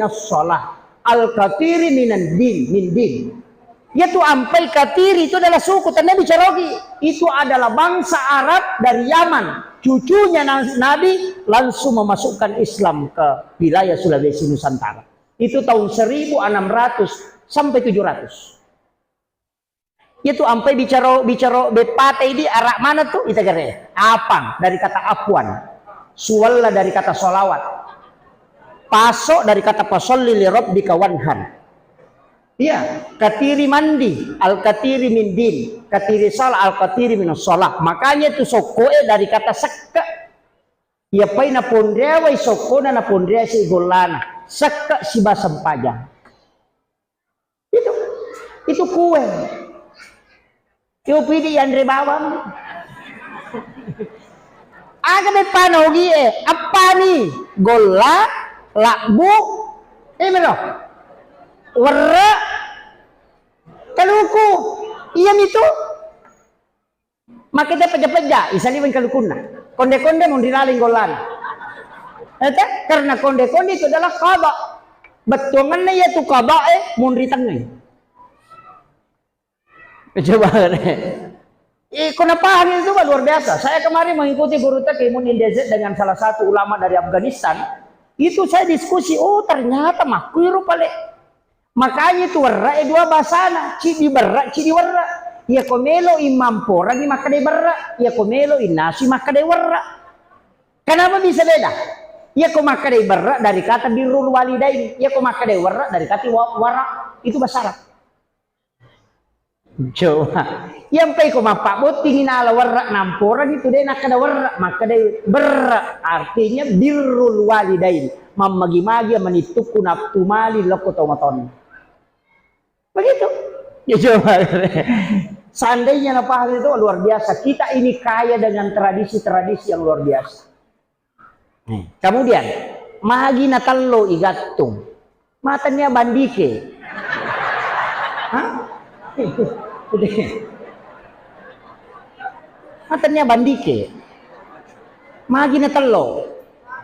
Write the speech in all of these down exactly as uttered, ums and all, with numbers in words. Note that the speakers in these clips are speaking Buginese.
As-shalah. Al-Qatiri minan din, min din. Yaitu ampai Qatiri itu adalah suku, tenna bicara Ogi. Itu adalah bangsa Arab dari Yaman. Cucunya Na-, Nabi langsung memasukkan Islam ke wilayah Sulawesi Nusantara. Itu tahun seribu enam ratus sampai tujuh ratus. Itu ampai bicara, bicara beppate idi, arah mana tu? Ita gere. Apang dari kata apuan. Suwalla dari kata solawat. Paso dari kata fasolli li rabbika wanhar. Iya, katiri mandi, al katiri min din, katiri salah, al katiri min salah. Makanya itu sokkoe dari kata sekke. Iya pai naponreawai sokkona, naponreasi gollana. Sekke siba sempajang. Itu, itu kue. Yo pidi yanre bawang. Aga beppana Ogi e, appani? Golla, labbu, eh mero. Werre, kaluku. Iya mitu. Makita pejja-pejja, isaliweng kalukunna. Konde-konde munri laleng gollana. Eta, karena konde-konde itu adalah qada. Bettuanganna iya tu qada e munri tengngai. Coba. Eh, kau paham itu, Pak, luar biasa. Saya kemarin mengikuti guru T K Imun Indezet dengan salah satu ulama dari Afghanistan. Itu saya diskusi, oh ternyata makkuiru pale. Makanya itu werra e dua bahasana, cidi berra, cidi werra. Iya ko melo imamporani makkadai berra, iya ko melo innasu makkadai werra. Kenapa bisa beda? Iya ko makkadai berra dari kata birrul walidain, iya ko makkadai werra dari kata wa-, wara. Itu bahasa Arab. Coba. Iyampai ko mappabbottingi nala werra namporani tu de nakkada werra, makkadai berra, artinya birrul walidain. Mammagi-magi manittukku nappu mali lokko tomatoanna. Begitu. Ya coba. Seandainya napahami itu luar biasa. Kita ini kaya dengan tradisi-tradisi yang luar biasa. Kemudian, magi natello igattung. Matennia bandike. Hah? Matennia bandike. Magi natello.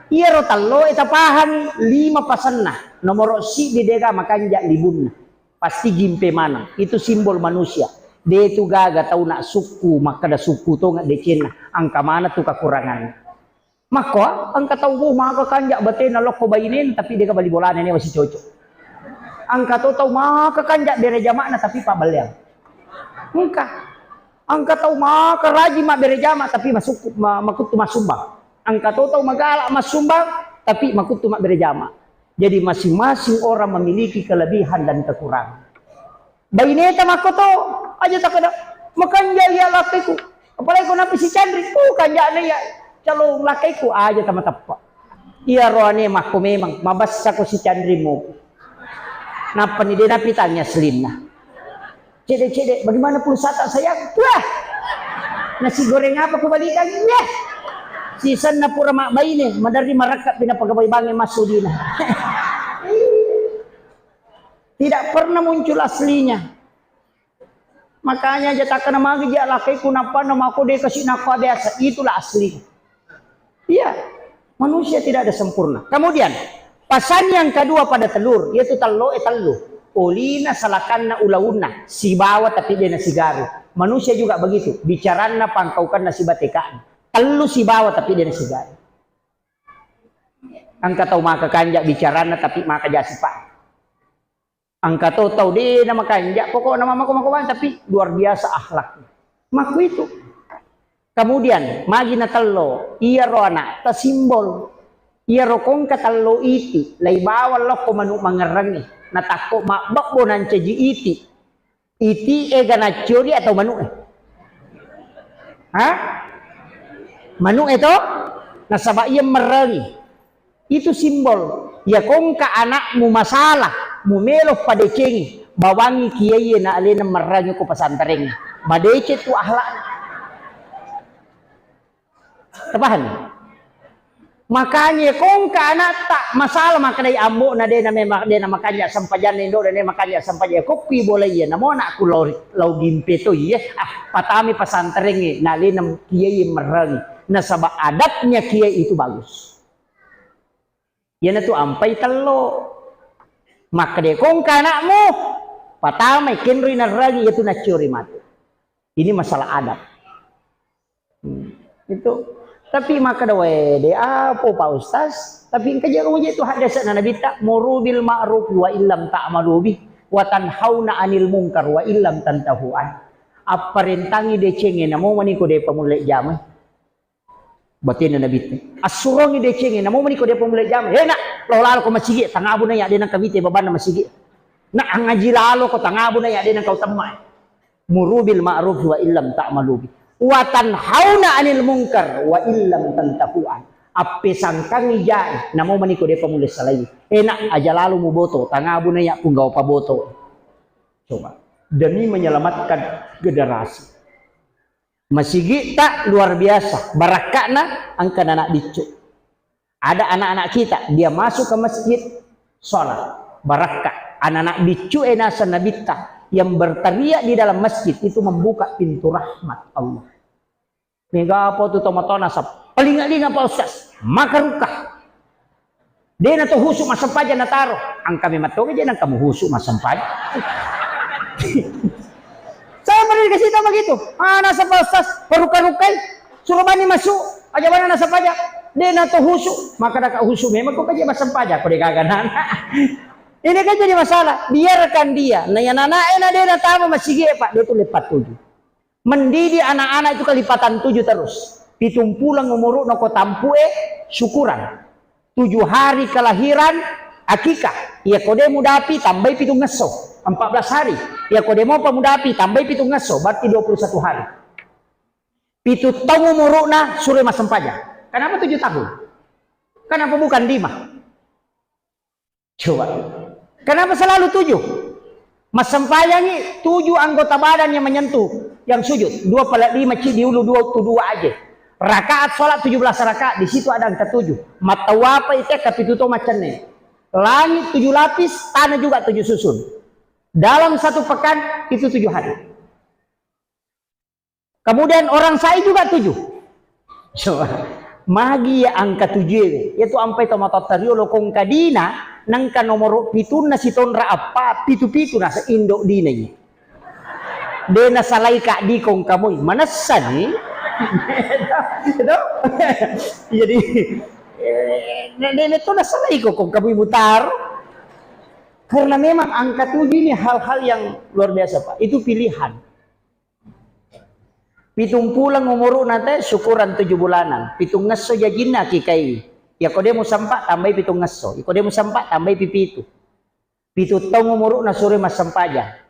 Iyaro tello e tapahang lima pasenna. Nomoro siddi dega makanja libunna. Pasti gimpe maneng. Itu simbol manusia. De tu gaga tau nak sukku, makkada sukku tonga decenna. Angka mana tu kekurangan. Makko, engka tau, oh, maka kanja batena lokko bainena, tapi dega bali bolana, newa si cocok. Engka to tau maka kanja bere jama'na, tapi pabballeang. Engka. Engka tau maka rajin mabbere jama, tapi masukku-, ma-, makuttu massumbang. Engka to tau magala massumbang, tapi makuttu mabbere jama. Jadi masing-masing orang memiliki kelebihan dan kekurangan. Baineta makkoto, aja takkeda, "Makanja iya lakkeku." Apalagi ko nampi si Canri, uh, kanja'na iya. Calong lakkeku, aja tamateppa. Iya roane makko memang, mabessa ko si Canri mo. Nappani de napitanya aslinna. "Cede-cede, bagaimana pulsata sayang?" Wah! "Nasi goreng apa kubalikan?" Wah! Sisenna pura mabbaine, maderri marakka pinapagabai bange massudina. Tidak pernah muncul aslinya. Makanya aja takkana magi ja lakaiku nappanna mako de kasi nakko biasa, itulah asli. Iya, manusia tidak ada sempurna. Kemudian, pasan yang kedua pada telur, yaitu tello e tellu. Olina salakanna ulaunna, sibawa tapi de nasigaru. Manusia juga begitu, bicaranna pangkaukanna sibateka'na. Tellu sibawa tapi de nasigaru. Engka tau maka kanja bicaranna tapi maka jasi, Pak. Engka to tau de na makanja, pokokna mako-mako bang, tapi luar biasa akhlaknya. Makkuitu. Kemudian, magi natello, iyaro anakta simbol. Iyaro kongka tello iti, laibawa lokko manu mangerrangi. Natakko mabbebbo nancaji iti. Iti ega naccori atau manu e? Hah? Manu e to? Nasaba iya merrangi. Itu simbol. Iya kongka anakmu masalah, mu melo padecengi, bawangi kiai na alena merrangi ko pesantren. Madeceng tu akhlak. Tapahami? Makanya kongka anakta masalah makkedai ambo'na de na memang de na makanja sempajanna indo'na de makanja sempajanna koppi bola iya namo anakku lau, lau gimpe to iya ah patami pesantren na alena kiai merrangi nasaba adabnya kiai itu bagus. Iyanatu ampai tello. Makkeda ko engka anakmu, patamai kenroi narrangi, iyatu nacciori mate. Ini masalah adab. Hmm, itu. Tapi makkeda wae de apa Pak Ustaz, tapi engka je itu hadisna Nabitta, muru bil ma'ruf wa illam ta'malu bih, wa tanhauna 'anil munkar wa illam tantahu an. Apparentangi decengnge, namo mani ko de pamulle jamai. Batinna Nabitta. Assurongi decengnge, namo mani ko de pamulle jamai. He nak, lao lalo ko masigi, tangabu na ya de nengka mite babanna masigi. Nak angaji lalo ko tangabu na ya de nengka utemma. Muru bil ma'ruf wa illam ta'malu bih. Wa tanhauna 'anil munkar wa illam tantahu an. Appesangkangi jae, namo mani ko de pamulle salai. Enak aja lalu muboto, tangabu na ya punggawa paboto. Coba. Demi menyelamatkan generasi. Masigitta luar biasa, barakka'na engka anak biccu. Ada anak-anak kita, dia masuk ke masjid, sholat, barakka. Anak-anak biccu e naseng Nabitta yang berteriak di dalam masjid itu membuka pintu rahmat Allah. Mega apa tu tomatona sap. Palinga-linga Pak Ustaz, maka ruka. De na to husu massempajang nataro. Engka memang toga je nengka muhusu massempajang. Saya pernah dikasih tahu begitu. Ah, nasaba Ustaz, paruka-rukai. Suruh bani masuk. Aja bana nasempajang. De na to husu. Maka daka husu memang ko kaje massempajang. Ko de gaga nana. Ini kan jadi masalah. Biarkan dia. Nah, yang anak enak de na tama masigi, Pak. Dia tuh lepat tuju. Mendidik anak-anak itu kelipatan tujuh terus. Pitung pulang umuru'na ko tampu'e, syukuran. Tujuh hari kelahiran, akikah. Iya ko de mudapi, tambai pitung ngesso, empat belas hari. Iya ko de mopa mudapi, tambai pitung ngesso, berarti dua puluh satu hari. Pitu taung umuru'na, suro massempajang. Kenapa tujuh tahun? Kenapa bukan lima? Coba. Kenapa selalu tujuh? Massempajangi tujuh anggota badan yang menyentuh, yang sujud. Dua pala lima ci di ulu dua tu dua aja. Rakaat sholat tujuh belas rakaat, di situ ada angka tujuh. Mattawapa itu kapitu to macenne. Langit tujuh lapis, tanah juga tujuh susun. Dalam satu pekan itu tujuh hari. Kemudian orang sai juga tujuh. Coba. Magi ya angka tujuh e. Yaitu ampai to matotta riolo kongka dina, nengka nomoro pitunna sitonra appa, pitu-pitu nasa indo dina iya. De nasalai ka di kongka moi. Manessani. Itu. Jadi, eh, de, de to nasalai ko kongka moi mutar. Karena memang angka tujuh ini hal-hal yang luar biasa, Pak. Itu pilihan. Pitung pulang umuru'na te, syukuran tujuh bulanan. Pitung ngesso jajinna akikai. Iya ko de musampa, tambai pitung ngesso. Iya ko de musampa, tambai pipitu. Pitu taung umuru'na suro massempajang.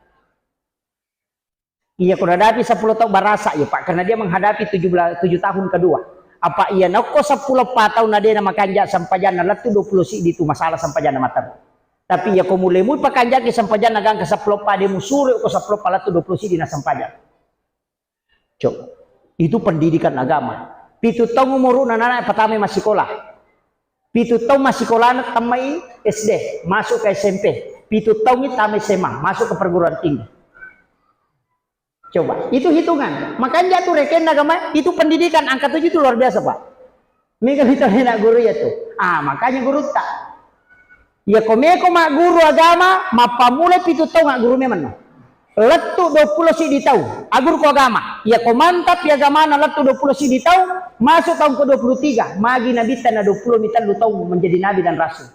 Iya ko nadapi sepuluh taung barasa iya, Pak, karena dia menghadapi tujuh belas, tujuh tahun kedua. Apa iya nakko seppulo pa taung na de na makanja sempajanna, lettu dua puluh siddi tu masalah sempajanna mata. Tapi iya ko mulai mui pakanjaki sempajanna gangka seppulo pa, de musuro ko seppulo pa lettu dua puluh siddi na sempajang. Coba. Itu pendidikan agama. Pitu taung umuru'na anak pertama masih sekolah. Pitu taung masih sekolah, tammai S D, masuk ke S M P. Pitu taung itu tamat S M A, masuk ke perguruan tinggi. Coba, itu hitungan. Makanya tu rekenna agama, itu pendidikan angka tujuh itu luar biasa, Pak. Mega kita enak guru ya tu. Ah, makanya guru tak. Ya komeko mak guru agama, mappamulai pitu taung mak guru memang. Lettu dua puluh siddi taung, aguru ko agama. Ya ko mantap ya agamana lettu dua puluh siddi taung, masuk taung ke dua puluh tiga, magi Nabitta na dua puluh mi tellu taung menjadi nabi dan rasul.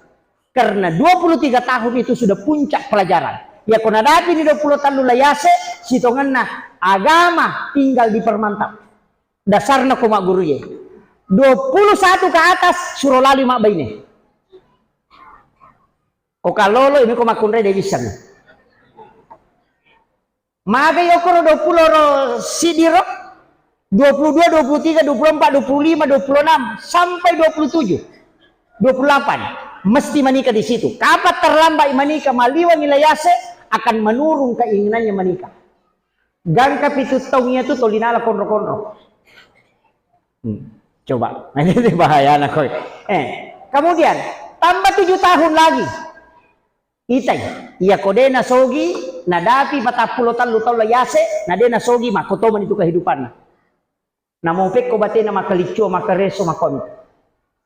Karena dua puluh tiga tahun itu sudah puncak pelajaran. Ya ko nadapi ni dua puluh tellu layase, sitongenna agama tinggal dipermantap. Dasarna ko magguruye. Dua puluh satu ke atas suro lali mabbaine. Ko kalolo ini ko makkunrai de wissengngi. Magai okoro dua puluh ro siddi ro, dua puluh dua, dua puluh tiga, dua puluh empat, dua puluh lima, dua puluh enam, sampai dua puluh tujuh, dua puluh delapan. Mesti menikah di situ. Kapan terlambat menikah, maliwangi layase, akan menurun keinginannya menikah. Gangka pitu taung iya tu toli nala konro-konro. Hmm. Coba, ini bahayana koi. Eh, kemudian tambah tujuh tahun lagi. Itai, iya ko de nasogi, nadapi patappulo tellu taung layase, na de nasogi, makkotomani tu kehidupanna. Namo pekko batena makkaliccio, makkareso, makkomi.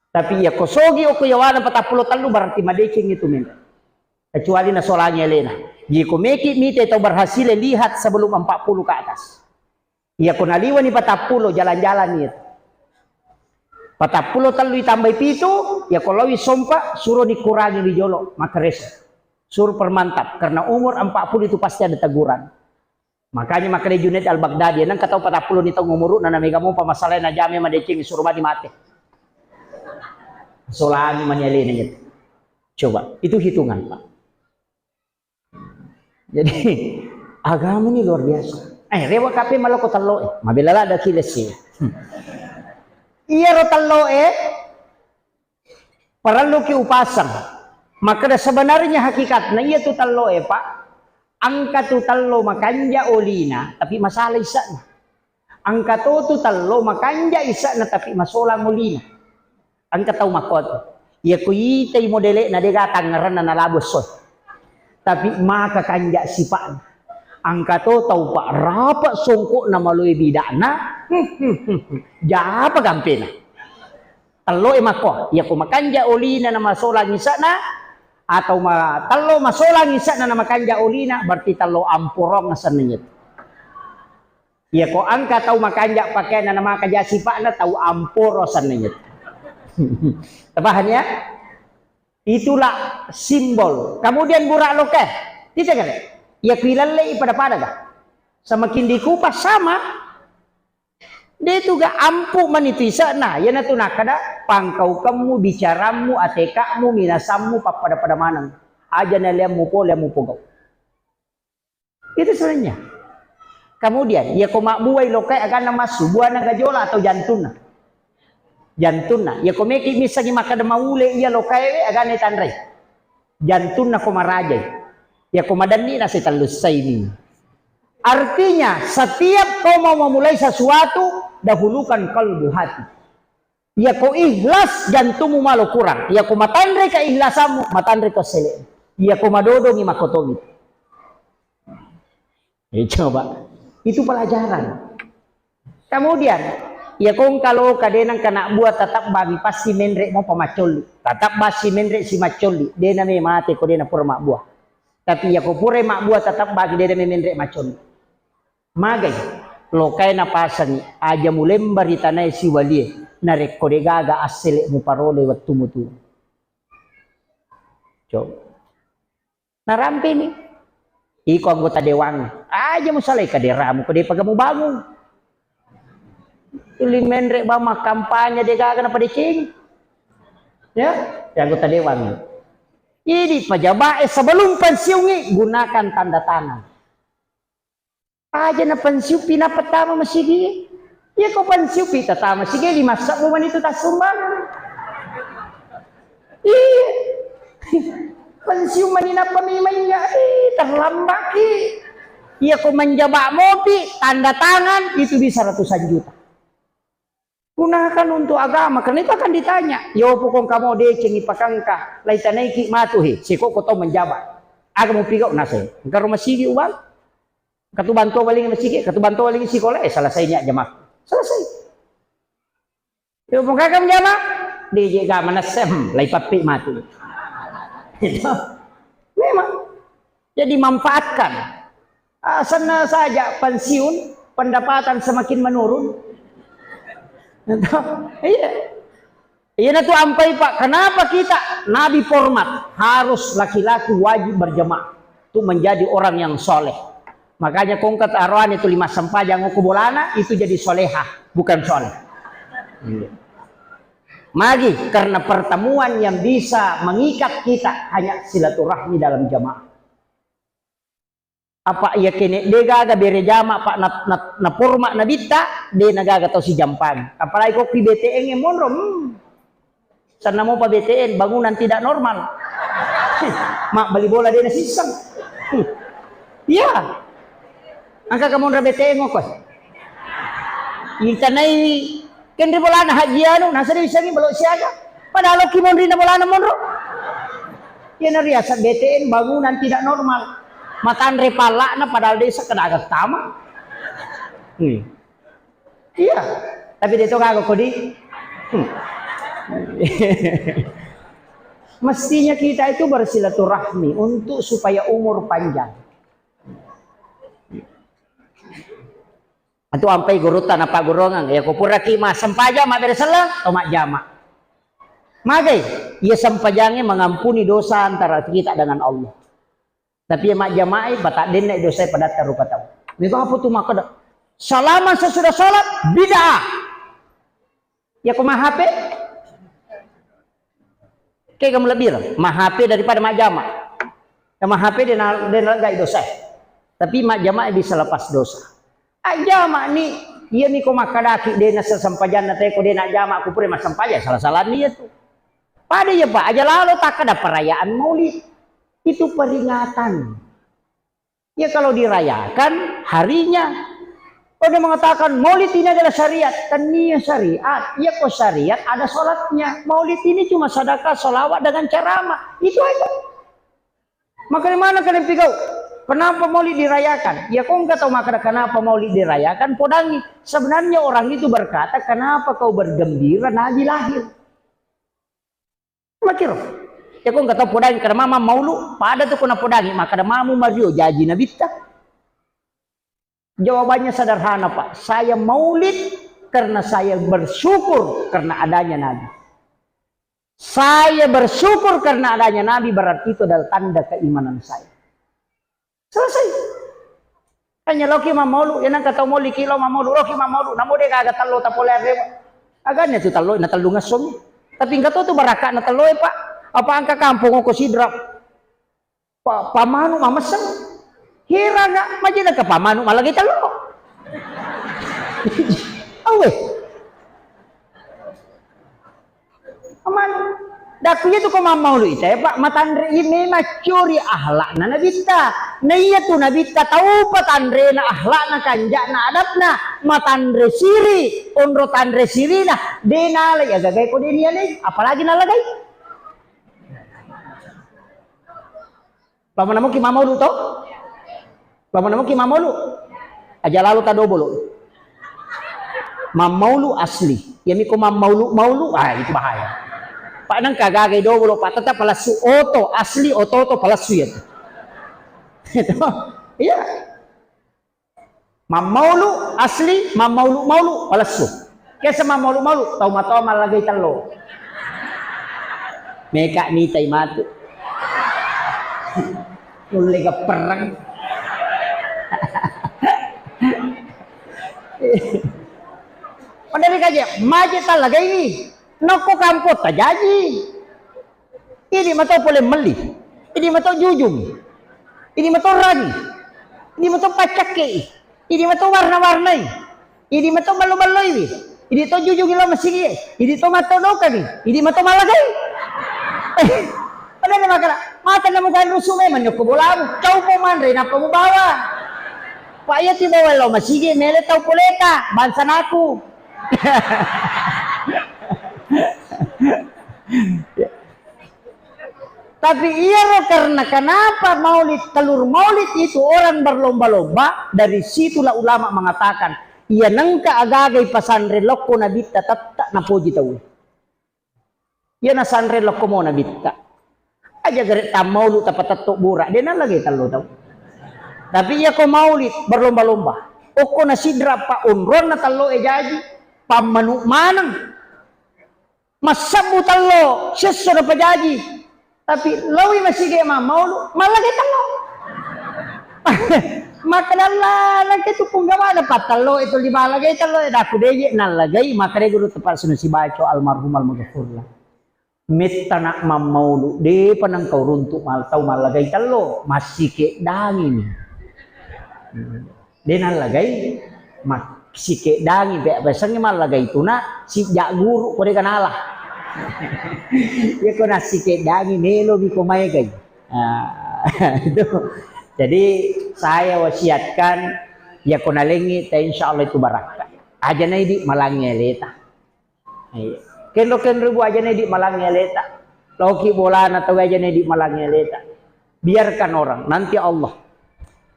Tapi iya ko sogi okko yawana patappulo tellu, berarti madeceng itu memang. Kecuali nasolangi alena. Jadi ko meki mite tau berhasil, lihat sebelum empat puluh ke atas. Iya ko naliwani patappulo, jalan-jalan itu. Patappulo tellu itambai pitu, iya ko lawi sompa, suro dikurangi wi jolo, makkereso. Suruh permantap, karena umur empat puluh itu pasti ada teguran. Makanya makkeda Junaid Al-Baghdadi, nang katau patappulo ni taung umuruna, na mega mopa masalahna, jame madeceng, suruh mati mate. Solangi mani alena itu. Coba, itu hitungan, Pak. Jadi, agama ini luar biasa. Eh, rewa kape maloko tello, eh. Mabela lada kilesi. Iya ro tello, eh. Parelluki upasang. Makkeda sebenarnya hakikatna iya tu tello e, Pak. Engka tu tello makanja olina, tapi masala isa'na. Engka to tu tello makanja isa'na, tapi masolang olina. Engka tau makkotu. Iya ku itai modele'na, dega tangngeranna nalabu esso. Tapi maka kanja sipa'na. Engka to tau, Pak, rapa songko'na maloe bida'na. Japa gampena. Tello e makko, iya ko makanja olina na masolang isa'na, atau ma-, tello masolang isa'na na makanja olina, berarti tello amporong asenna itu. Iya ko engka tau makanja pakeanna na maka ja sipa'na, tau amporo asenna itu. Terpaham ya? Itulah simbol. Kemudian burak loke. Tidak kan? Iya ko ilallei pada-pada ga? Semakin dikupas sama. De tu ga ampu mani tu isa'na, iyanatu nakkeda, pangkaukemmu, bicarammu, ateka'mu, minasammu, pappada-pada maneng. Aja naleammu pole, ammu pogau. Itu sebenarnya. Kemudian, iya ko mabbuai lokae aganna massu, buana gajola atau jantunna? Jantunna. Iya ko meki missengi makkeda maule iya lokae we, aganna tanrei? Jantunna ko marajai. Iya ko madenni na setellussaini. Artinya, setiap kau mau memulai sesuatu, dahulukan kalbu, hati. Iya ko ikhlas, jantumu malo kurang. Iya ko matanre keihlasammu, matanre ko sele. Iya ko madodongi, makotongi. Eh, coba. Itu pelajaran. Kemudian, iya ko engka loka de nengka nabbua, tetap bami pasti menre mopa maccolli. Tetap basi menre si maccolli. De na me mate ko de na pura mabbua. Tapi iya ko pura mabbua, tetap bagi de na me menre maccolli. Magai, lokae napasangi, aja mulemba ri tanae siwalie, narekko de gaga assele muparole wettu mutu. Coba. Narampini. Iko anggota dewan, aja musalai kaderamu, ko depaga mubangung. Tuli menre bang makkampanye de gaga napadecengi. Ya, ya anggota dewan. Jadi pejabat, eh, sebelum pensiungi, gunakan tanda tangan. Aja na pensiupi nappa tama masigi. Iya ko pensiupi tatama masigi, lima sebbu mani tu tassumbang. Iya. Pensiun mani nappa mi mainga. Ih, terlambaki. Iya ko menjaba mopi, tanda tangan, itu bisa ratusan juta. Gunakan untuk agama, karena itu akan ditanya. Yo pokong kamu deceng ipakangka, lai tanaiki matu he, siko ko tau menjabat. Aga mupigau naseng. Engka rumah sigi uang. Katu bantu baling masigi, katu bantu baling sikola, eh, selesainya jamaah. Selesai. Yo pokong kamu jamaah, D J ga manasem, lai pappi matu. Itu. Memang. Jadi manfaatkan. Ah, senna saja pensiun, pendapatan semakin menurun. Iya. Iyanatu ampai, Pak, kenapa kita Nabi format harus laki-laki wajib berjamaah untuk menjadi orang yang soleh. Makanya kongkat aroan itu lima sempajang ko bolana itu jadi solehah, bukan soleh. Iya. Magi, karena pertemuan yang bisa mengikat kita hanya silaturahmi dalam jamaah. Apa iya kene de gaga bere jama, Pak, na, na, na forma na bitta, de na gaga tau sijampang. Apalagi ko ki B T N e monro, hmm. Sanna mopa B T N, bangunan tidak normal. Mak bali bola de na sisseng. Hmm. Iya. Angka kamonra B T N ko. Intanai kenri bolana haji anu, nasari isengi belo siaga. Padahal ki monri na bolana monro. Iya na riaseng B T N bangunan tidak normal. Matanre palla'na padahal desa kedagang tama. Hmm. Iya. Tapi de to gaga kodi. Hmm. Mestinya kita itu bersilaturahmi untuk supaya umur panjang. Itu ampai gurutta napaggurungeng, ya ko puraki massempajang mabbere selleng, to majjama. Magai, iya sempajangnge mengampuni dosa antara kita dengan Allah. Tapi iya majjamai, pataddenna dosae padatta rupa tau. Mega apa tu makkeda, salaman sesudah salat, bid'ah. Ya ko ma-H P? Kega melebbireng, ma-H P daripada majjama. Ya ma-H P de na, de naleggai dosae. Tapi majjama bisa lepas dosa. Ajjama ni, iya ni ko makkadaki de na sesempajanna te ko de na jama ku pura massempajang, salah-salah ni iya tu. Pada iya, Pak, aja lalo takkada perayaan Maulid. Itu peringatan. Ya kalau dirayakan harinya. Ada mengatakan Maulid ini adalah syariat. Tania syariat. Ya kok syariat ada sholatnya. Maulid ini cuma sedekah, sholawat dengan ceramah. Itu aja. Makanya mana kalian pigau? Kenapa Maulid dirayakan? Ya kok enggak tahu makna kenapa Maulid dirayakan? Podangi. Sebenarnya orang itu berkata, kenapa kau bergembira Nabi lahir? Makiro. Ya ko engka tau podangi kada mama maulu, pada tu ko napodangi, makkada mamu mario jaji nabitta. Jawabannya sederhana, Pak. Saya maulid karena saya bersyukur karena adanya Nabi. Saya bersyukur karena adanya Nabi, berarti itu adalah tanda keimanan saya. Selesai. Hanya loki mammaulu, ya nangka tau moliki lo mammaulu, loki mammaulu, namo de gaga tello tapole arrewa. Aganna tu tello, na tellung essomi. Tapi engka to tu barakka na tello e, Pak. Apa engka kampung ko Sidrap. Pa, pamanu mamesseng. Hiranga, majina ke pamanu malagi tello. Awe. Aman. Daku iya tu ko mammaulu ita ya, Pak, matanre i memang curi akhlakna nabitta. Na iya tu nabitta tau patanrena akhlakna, kanjakna, adabna, matanre siri, onro tanre sirina, de nala iya gagai ko de nialai, apalagi nalagai. Pamanamuki mammaulu to? Pamanamuki mammaulu? Aja lalo ta dobolo. Mammaulu asli. Yami ko mammaulu-maulu, ah, itu bahaya. Pak, nangka gagai dobolo, Pak, tetap palessu oto, asli oto-oto palessu ya. Itu. Iya. Mammaulu asli, mammaulu-maulu palessu. Kesa mammaulu-maulu, tau matoa mallagai tello. Meka mitai matu. Nulle gapperreng. Padahal kaje, maje tallagai. Nokko kampotta jaji. Idi mato pole melli. Idi mato jujung. Idi mato ragi. Idi mato paccakkei. Idi mato warna-warnai. Idi mato ballo-balloiwi. Idi to jujungi lo masigi. Idi to mato dokani. Idi mato malagai. Pada na makala, mata na mukan rusu memang nyokko bolamu. Cau po manre napa mubawa. Pak iya ti bawa lo masigi mele tau poleta bangsa naku. Tapi iyaro karena kenapa maulid, telur maulid itu orang berlomba-lomba, dari situlah ulama mengatakan, iya nengka agaga ipasanre lokko nabitta tetta napoji tau. Iya nasanre lokko mo nabitta. Aja gare tammaulu tapatetto bura, de nallagai tello tau. Tapi iya ko maulid berlomba-lomba. Okko na sidra pa onronna tello e jaji, pammanu maneng. Massebbu tello, siesso napajaji. Tapi lawi masige mammaulu, mallagai tello. Makkedalla nangke tu punggawana pattello itu lima lagai tello, daku deje nallagai, makkeda guru tepat sunu sibaco almarhum almaghfurlah. Mettana mammaulu, depa nengkau runtu mal tau mallagai tello, massike dangini. De nallagai, massikeddangi, pe-, pesengngi mallagai tuna, sijak guru, ko de ganala. Iya ko nassikeddangi, melo mi ko maegai. Ah, itu. Jadi, saya wasiatkan, ya ko nalengi, ta insya Allah itu barakka. Aja na idi malangi aleta. Iya. Kenro-kenro bu aja na idi malangi aleta. Loki bolana tau aja na idi malangi aleta. Biarkan orang, nanti Allah.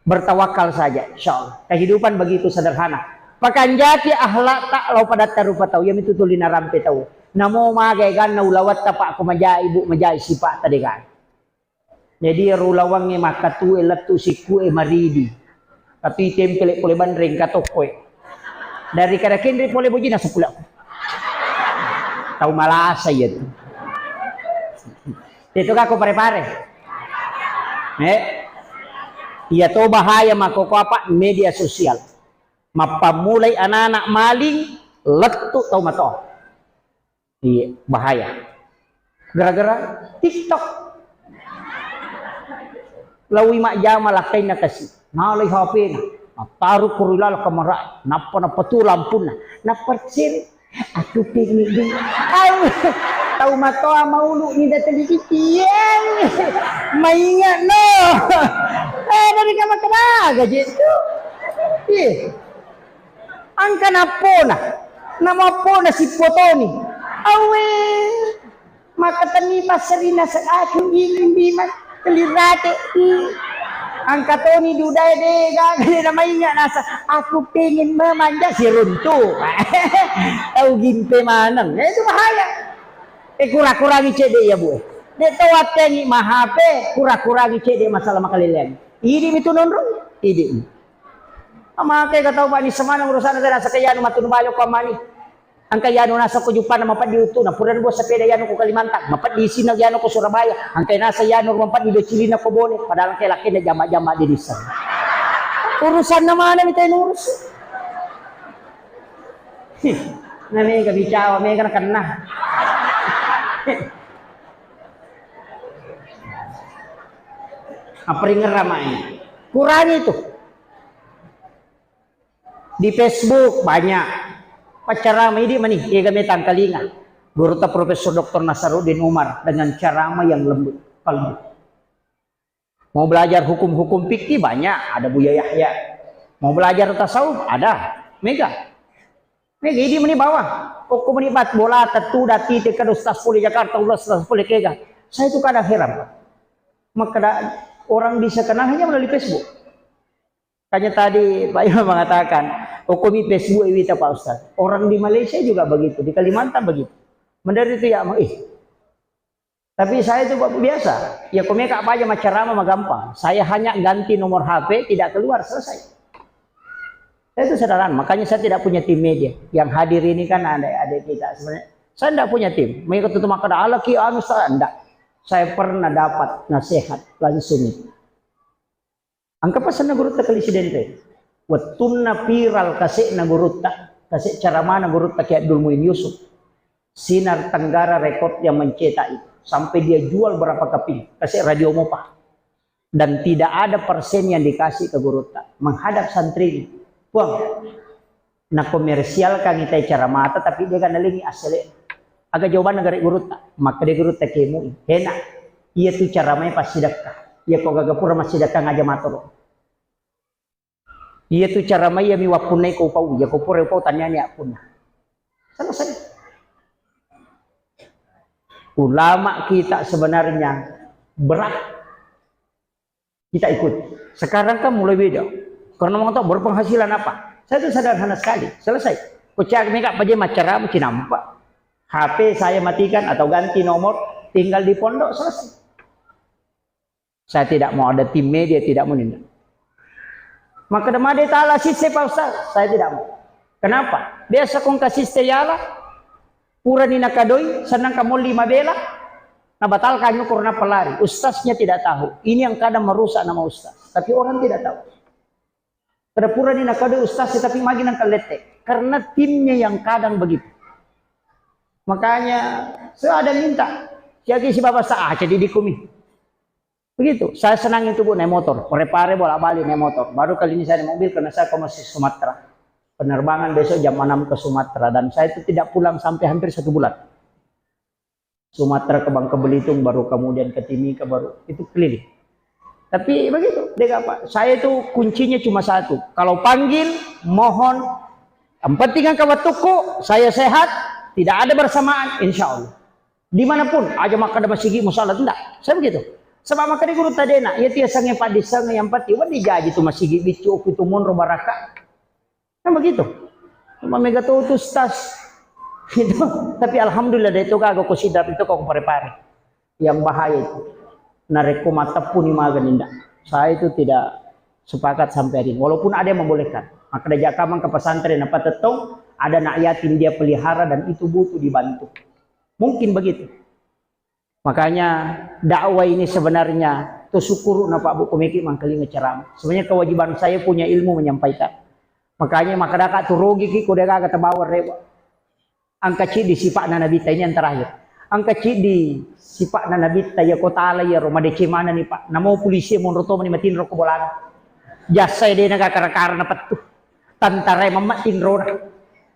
Bertawakal saja, insya Allah. Kehidupan begitu sederhana. Pakanjaki akhlak tak lau padatta rupa tau, iya mitu tuli narampe tau. Namo maga eganna ulawetta, Pak, ko majai, Bu, majai sipa'ta de gaga. Jadi ero ulawangnge makkatue lettu sikkue maridi. Tapi tempele pole banre engka tokkoe. Dari kada kenre pole bojina sepulakku. Tau malasa iya tu. Itu kako pare-pare. Eh? Iya to bahaya makkoko apa media sosial. Mappammulai anak-anak maling, lettu tau matoa. Iya, bahaya. Gara-gara TikTok. Lawi majjama lakkainna kasi. Nalai H P-na. Nattaru ko ri laleng kamara. Nappa napatu lampunna. Nappa ciri. Aku pengen deh. Au. Tau matoa maulu ni datang di sini. Iya. Maingat no. Eh, dari kamar kena gaji itu. Iya. Engka nappona, namappona sippotoni. Awe, makatenni passerina se-, aku ingin biman kelirate. Hmm. Engka toni dudae de gaga de namainga nasa. Aku pengen memanja siruntu. Tau gimpe maneng. Eh, itu bahaya. Eh, kura-kurangi cedde ya, Bu. De to wattengi ma H P, kura-kurangi cedde masalah makaleleang. Idi mitu nonrong, idi. Amake ga tau bani semana urusan tena saka yanu matunu bale ko mani. Engka yanu nasa ko juppana mapeddi utuna, pura bo sepeda yanu ko Kalimantan, mapeddi isina yanu ko Surabaya, engka nasa yanu mapeddi do cilina ko Bone, padahal engka lakena jama-jama di desa. Urusanna mana mita urus? Hih, na mega bicawa, mega na kenna. Apa ringerra mai? Kurangi itu. Di Facebook banyak. Paccarama idi mani, ega metang kalinga. Gurutta Profesor Doktor Nasaruddin Umar dengan carama yang lembut kalbu. Mau belajar hukum-hukum fikih banyak, ada Buya Yahya. Mau belajar tasawuf, ada. Mega. Mega idi mani bawah. Okko mani bat bola tetu dati teka ustaz pole Jakarta, ustaz pole kega. Saya itu kadang heran, Pak. Maka orang bisa kenal hanya melalui Facebook. Makanya tadi Pak Imam mengatakan, "Hukum Facebook wita, Pak Ustaz." Orang di Malaysia juga begitu, di Kalimantan begitu. Menurut itu ya, eh. Tapi saya itu Pak biasa. Ya, komeka apa aja macarama magampang. Saya hanya ganti nomor H P, tidak keluar, selesai. Saya itu sederhana, makanya saya tidak punya tim media. Yang hadir ini kan ada adik kita sebenarnya. Saya tidak punya tim. Mereka tuh maka ada lagi anu saya enggak. Saya pernah dapat nasihat langsung itu. Engka pasenna gurutta Kali Sidente. Wettunna viral kase'na gurutta, kase' caramana gurutta Kiai Abdul Muin Yusuf. Sinar Tenggara Record yang mencetak itu. Sampai dia jual berapa keping, kase' radio Mopa. Dan tidak ada persen yang dikasih ke gurutta. Menghadap santri. Puang, nakomersialkan itai caramata, tapi de' ga nalengi assele. Aga jawabanna gare' gurutta? Makkeda gurutta kemui. Hena. Iya tu caramae passidekka. Iya ko gaga pura massidekka ngaja matoro. Iya tu caramae iya mi wappunnai ko upau. Iya ko pura upau taniani appunna. Selesai. Ulama kita sebenarnya berat. Kita ikut. Sekarang kan mulai beda. Karena orang tahu berpenghasilan apa. Saya itu sederhana sekali. Selesai. Kucak mega paje macara cinampa. H P saya matikan atau ganti nomor, tinggal di pondok, selesai. Saya tidak mau ada tim media, tidak mau ini. Maka demade tala sisse Pak Ustaz, saya tidak mau. Kenapa? Biasa kong kasiste yala, purani nakadoi, senang kamolli mabela, nabatalkan nyukur napalari. Ustaznya tidak tahu. Ini yang kadang merusak nama ustaz. Tapi orang tidak tahu. Kada purani nakadoi ustaz, tapi magi nang kalette. Karena timnya yang kadang begitu. Makanya saya ada minta. Siagi si bapak sa, ah, jadi dikumi. Begitu. Saya senang itu, Bu, naik motor. Pare-pare bolak-balik naik motor. Baru kali ini saya naik mobil karena saya ke masih Sumatera. Penerbangan besok jam enam ke Sumatera dan saya itu tidak pulang sampai hampir satu bulan. Sumatera ke Bangka Belitung, baru kemudian ke Timika, baru itu keliling. Tapi begitu, deh apa? Saya itu kuncinya cuma satu. Kalau panggil, mohon. Yang penting kan kawan tuku, saya sehat, tidak ada bersamaan, insya Allah. Dimanapun, aja makkeda masigi musalat, enggak. Saya begitu. Sebab makkeda guru tadena, ya tiasange padisang yang pati, wadi jaji tu masigi bicu, aku tu monro baraka. Kan begitu. Cuma mega tu, tu stas. Gitu. Tapi alhamdulillah, de' to gaga ko sidap itu ko pare-pare. Yang bahaya itu. Narekko matteppuni magani ndak. Saya itu tidak sepakat sampai hari ini. Walaupun ada yang membolehkan. Maka diajak kamang ke pesantren apa tettong, ada anak yatim dia pelihara dan itu butuh dibantu. Mungkin begitu. Makanya dakwah ini sebenarnya to syukuru na Pak Bu komeki mangkalinga ceramah. Sebenarnya kewajiban saya punya ilmu menyampaikan. Makanya makadaka tu rugi ki ko de' gaga tabawa rewa. Engka ciddi sipa'na Nabitta, ini yang terakhir. Engka ciddi sipa'na Nabitta, iya ko tala iyaro madeceng manenni, Pak. Namo polisi monro to mani matinro ko bolana. Jasa de' na gakara-kara na pettu. Tentara memma tinrona.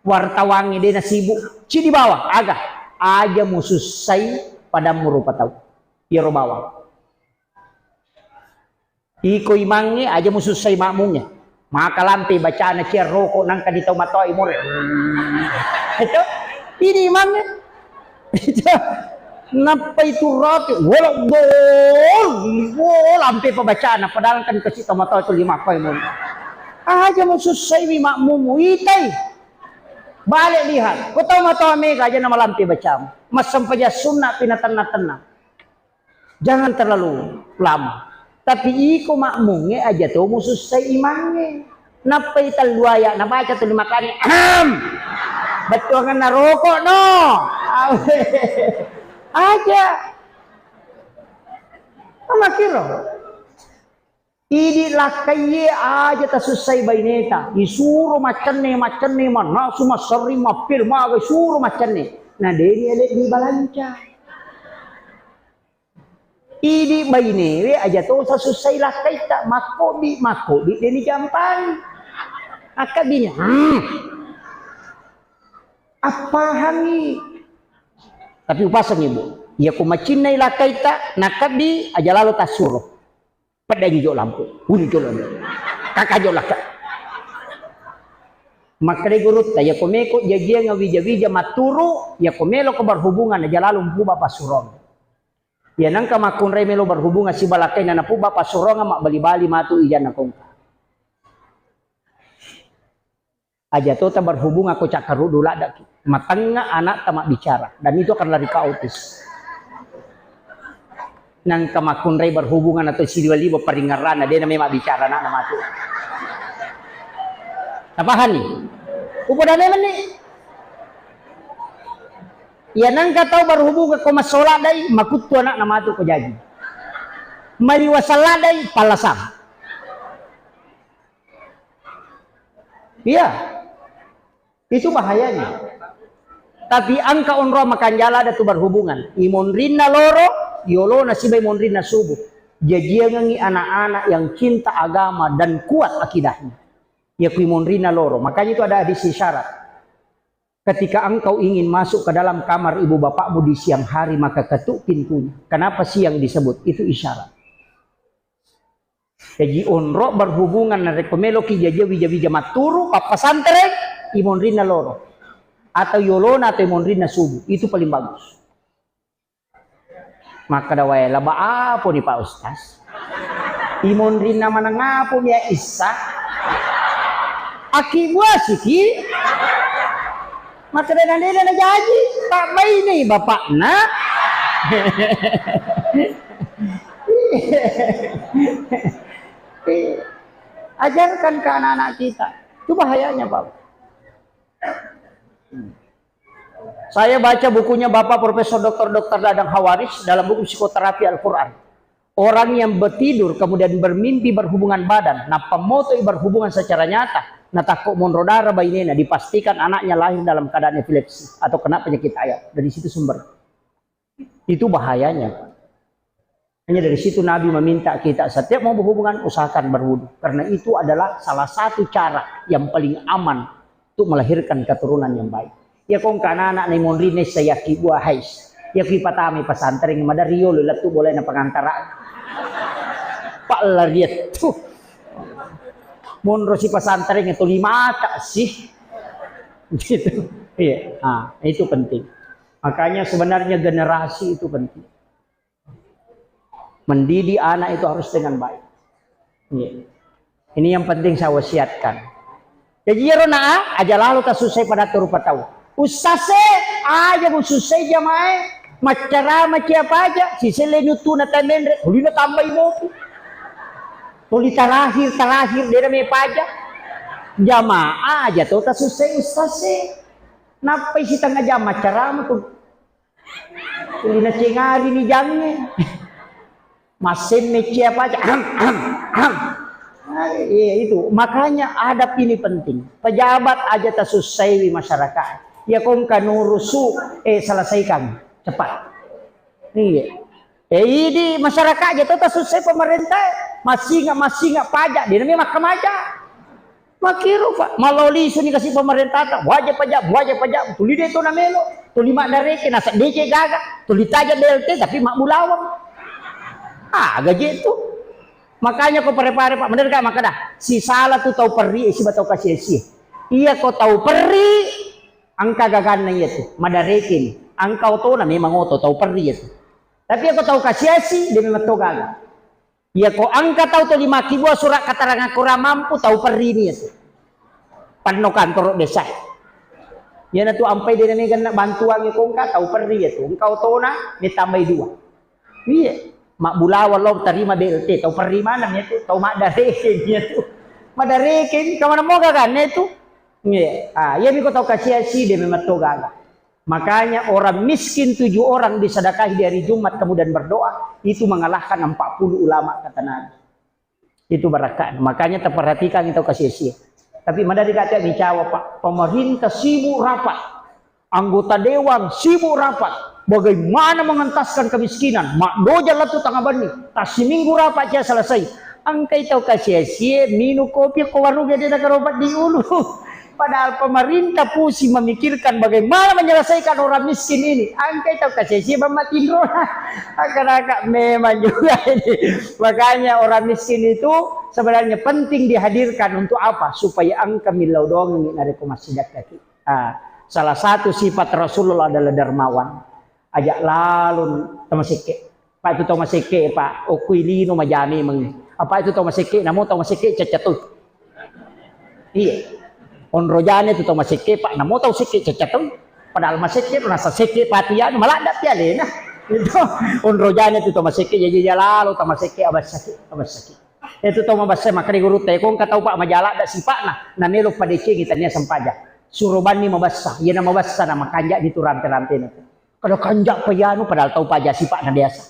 Wartawan de' na sibuk. Ciddi bawang, aga. Aja musussai padammu rupa tau. Iyaro bawang. Iko imangnge aja musussai makmungnge. Maka lampe bacana cia roko nangka di tau matoa imure. Itu ini imangnge. Itu nappa itu roti wolo gol, wolo lampe pabacana padahal kan kasi tau matoa itu lima koi mun. Aja musussai wi makmummu itai. Balik lihat, ko tau matoa mega aja nama lampe bacamu. Massempajang sunna pina tenna-tenna. Jangan terlalu lama. Tapi iko makmungnge aja to musussai imangnge. Nappai tellu ayat nabaca tuli makani. Ahem. Bettuanganna rokok no. Aja. Mamakiro. Idi lakkaiye aja tasussai baineta, isuro maccenne, maccenne, mannasu masserri, mappil maga, isuro maccenne. Na deni ele di balanca. Idi bainewe aja to sasussai lakkaitta, makkobi, makkobi deni jampangi. Akkabini, hmm. Appahangi. Tapi upasengi, Bu. Iya ku macinnai lakkaitta, nakkabbi aja lalo tassuro. Peddangi jo lampu, uni jo lampu. Kaka jo lakka. Makkeda gurutta, iya ko meko jajiang wija-wija matturu, iya ko melo ko berhubungan aja lalo mpuba passurong. Iya nangka makkunrai melo berhubungan sibalakkaina napuba passurong mabbali-bali matu ijanna kongka. Aja tota berhubungan ko cakkaruddu laddaki. Matengnga anakta mabbicara dan itu akan lari ke autis. Nangka makkunrai berhubungan atau siliwa-liwa paringerrana dena memang bicara anakna matu. Napahani? Upoda memang ni. Iya nangka tau berhubungan ko massola dai makuttu anakna matu ko jaji. Maliwa salladai pallasang. Iya. Itu bahayanya. Tapi engka onro makanjala ada tu berhubungan. Imonrinna loro, yolona sibai monrinna subuh. Jajiangengi anak-anak yang cinta agama dan kuat akidahnya. Ya kui monrinna loro. Makanya itu ada hadis isyarat. Ketika engkau ingin masuk ke dalam kamar ibu bapakmu di siang hari, maka ketuk pintunya. Kenapa siang disebut? Itu isyarat. Jaji onro berhubungan narekko meloki jaji wija-wija matturu pappasantereng imonrinna loro atau yolona atau imonrinna subuh, itu paling bagus. Makkeda wae laba apo ni Pak Ustaz? Imonrinna maneng apo mia issa? Aki buasiki? Makkeda na dena najaji, pabbainei bapakna. Ajarkan ke anak-anak kita. Itu bahayanya, Pak. Saya baca bukunya Bapak Profesor Doktor Doktor Dadang Hawaris dalam buku Psikoterapi Al-Quran. Orang yang bertidur kemudian bermimpi berhubungan badan, nappa motoi berhubungan secara nyata, natakko monro darah bainena, dipastikan anaknya lahir dalam keadaan epilepsi atau kena penyakit ayat. Dari situ sumber. Itu bahayanya. Hanya dari situ Nabi meminta kita setiap mau berhubungan usahakan berwudu. Karena itu adalah salah satu cara yang paling aman untuk melahirkan keturunan yang baik. Ya kong kana anak ni monri nessa yaki buah hais. Ya kui patami pesantren madari yolo lettu boleh na pengantara. Pak lariat tuh. Monro si pesantren itu lima tak sih. Gitu. Iya, ah, itu penting. Makanya sebenarnya generasi itu penting. Mendidik anak itu harus dengan baik. Iya. Ini yang penting saya wasiatkan. Jadi iyaro na aja lalo tasusai pada rupa tau. Ustaz e, Aja musussai jamae, maccarama cia paja, siselle nuttuna tamenre, tuli natambai mopi. Tuli tarakhir, tarakhir, dena me paja. Jamaah aja to tasussai ustase. Nappai sitengah jam maccarama tu. Tuli nacengari ni jange. Massemme cia paja. Ahem, ahem, ahem. Nah, iya itu. Makanya adab ini penting. Pejabat aja tasussaiwi masyarakat. Ya kongka nurusu, eh, selesaikan cepat. Iya. Eh, idi masyarakat aja to tasussai pemerintah. Massinga, massinga pajak. Dia namanya makkamaja. Makkiro, Pak, malao lisuni kasi pemerintata, wajib pajak, wajib pajak, tuli de to namelo, tuli maddareke, naseddece gaga, tuli taja B L T, tapi mabbulawang. Ah, gaji itu. Makanya ko pare-pare, Pak, bener gak makkeda, sisala tu tau perri, eh, siba tau kasi-asi. Iya ko tau perri, engka gaganna iya tu, maddareke ni. Engka otona memang oto tau perri iya tu. Tapi iya ko tau kasi-asi, de memang to gaga. Iya ko engka tau tuli makkibua surat keterangan kurang mampu, tau perri ni iya tu. Panno kantoro desa. Iyana tu ampai dena mega na bantuang ko engka tau perri iya tu. Engka otona, me tambai dua. Iya, mabbulawang lo tarima B L T, tau perri maneng iya tu, tau maddareke iya tu. Maddareke ni, kemana moga kan iya tu? Iya, ah, iya mi ko tau kasi-asi de memang to gaga. Makanya orang miskin tujuh orang disedekahi di hari Jumat kemudian berdoa, itu mengalahkan empat puluh ulama, kata Nabi. Itu barakah. Makanya taperhatikan itu kasih-kasih. Tapi madari kata bicara, Pak, pemerintah sibuk rapat, anggota dewan sibuk rapat, bagaimana mengentaskan kemiskinan, maddoja latu tengah bani, tasiminggu rapat cia selesai. Engkai tau kasi-asie minum kopi ko warung gede na karopat di ulu. Padahal pemerintah pusing memikirkan bagaimana menyelesaikan orang miskin ini. Engkai tau kasi-asie bamma tinro. Agak-agak memang juga ini. Makanya orang miskin itu sebenarnya penting dihadirkan untuk apa? Supaya engka millau doang ini narekko masih dekat. Ah, salah satu sifat Rasulullah adalah dermawan. Ajak lalun tamasekke. Pak, itu tau masekke, Pak, okkui lino majame meng. Apa itu tau masekke, namo tau masekke cacca toi. Iya. Onrojane tu tau masekke, Pak, namo tau sekke cacca toi. Padahal masekke, rasa sekke pati anu, maladda pialena. Itu onrojane tu tau masekke, jaji jalalo tau masekke, abassaki, abassaki. Itu tau mabassa, makanya guru te, ko engka tau, Pak, majaladda sipa'na, namelo padecengi tania sempaja. Suro banni mabassa, iyana mabassa na makanja ditu rampe-rampena. Kada kanja pa iyanu, padahal tau paja sipa'na biasa.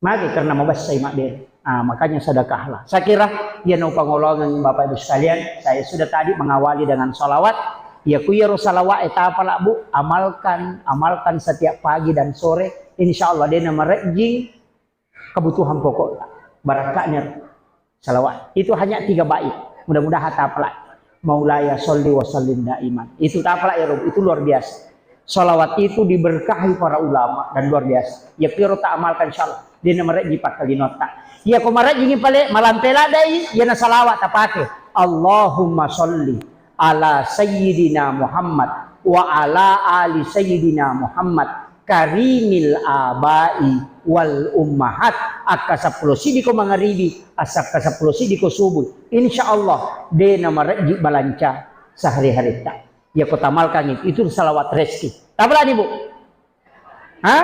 Magi karena mabassai mabbere. Ah, makanya sedekahlah. Saya kira, iya nau pangolongan Bapak Ibu sekalian, saya sudah tadi mengawali dengan salawat. Ya, ku iyaro salawat e tapala, Bu, amalkan, amalkan setiap pagi dan sore. Insya Allah, dena marejjing kebutuhan pokok. Barakahnya salawat. Itu hanya tiga bait. Mudah-mudahan tapala. Maulaya sholli wa sallim daiman. Itu tapala ya, Rob. Itu luar biasa. Salawat itu diberkahi para ulama dan luar biasa. Ya, kiro tak amalkan, insya Allah. Dia nama rejji pakai linota. Ya, ko marejji ni pale, malampe ladai, ya na salawat tapake. Allahumma sholli ala sayyidina Muhammad wa ala ali sayyidina Muhammad karimil abai wal ummahat. Akka seppulo sidiko mangaribi, akka seppulo sidiko subuh. Insya Allah, dena marejji balanca sehari-hari ta. Ya, ko tamalkan itu, itu salawat rezeki. Tapalani, Bu. Ha?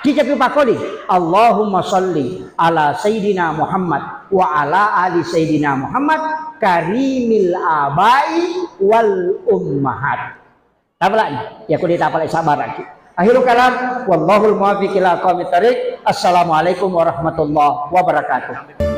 Kicapi pakoli. Allahumma salli ala sayyidina Muhammad wa ala ali sayyidina Muhammad karimil abai wal ummahat. Tapalani. Ya, ko dia tapalai sabaraki. Akhirul kalam, wallahul muwaffiq ila aqwamit thariq. Assalamualaikum warahmatullahi wabarakatuh.